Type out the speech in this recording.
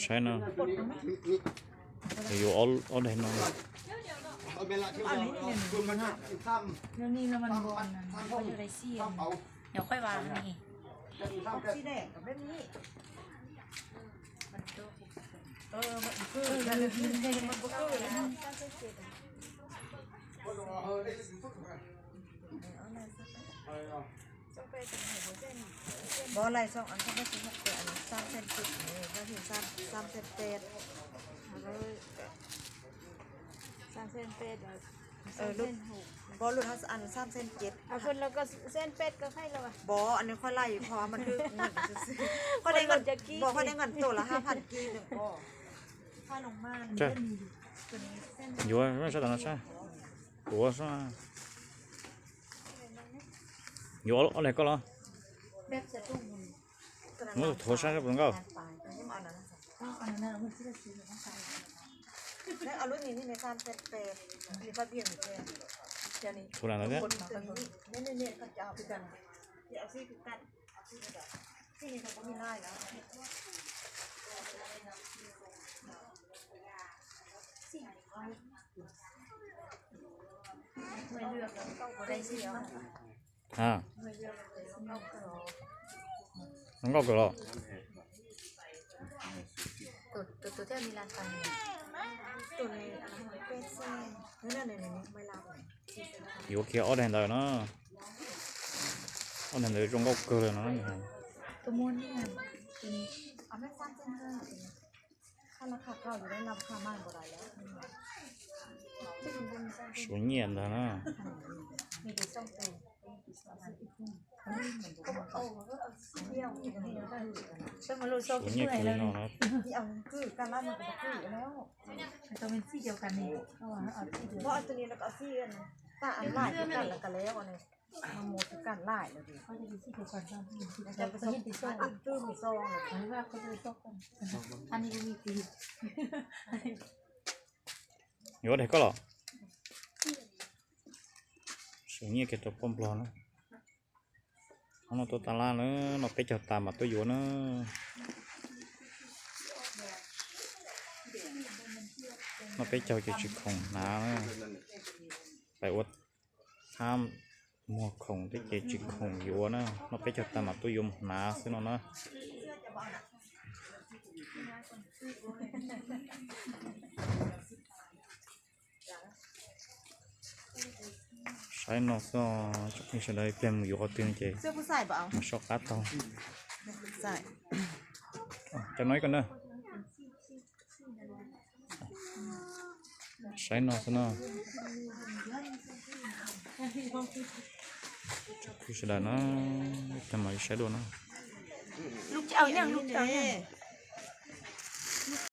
Saib no, yuav ob daim no. Nhỏ khoai vàng này. Bó lai xoo ăn xab peb xoo hốc tias ăn xab xen peb ne, xab xen peb, xab xen peb, xab xen huk, bó lus ăn xab xen peb, xen peb ko khaij los bó ăn khoai lai ko mas twb, bó khoai lai ngam tua las hab phan kib nws ko. Yuav sab tom no sab, kuv sab. Yuav ob leeg koj los? Muab thuav sab sab pluas nkauj. Thuav lam ntawd thiab. A, zoo nkauj kawg los. Yuav kiag ob daim ntawd no. Ob daim ntawd zoo nkauj kawg li no. Suav nyiaj ntag na. Suav nyiaj kawg li no na. Yuav daim koj los? Suav nyiaj kiag rau poj nplog na. Hnub no tuaj tab laj na, noj peb caug tas mam tuaj yuav na. Noj peb caug ces tsis khoom hnav na. Pais ua thab muag khoom thiab ces tsis khoom yuav na, noj peb caug tas mam tuaj yuav mus hnav xwb no na. Saib no xwb, tsoom phooj ywg sawv daws ib pliag mus yuav qhov twg no ces mus soj qab tau. Cov no ib ko na. Saib no xwb na. Tsoom phooj ywg sawv daws na, ib pliag mam li saib dua na.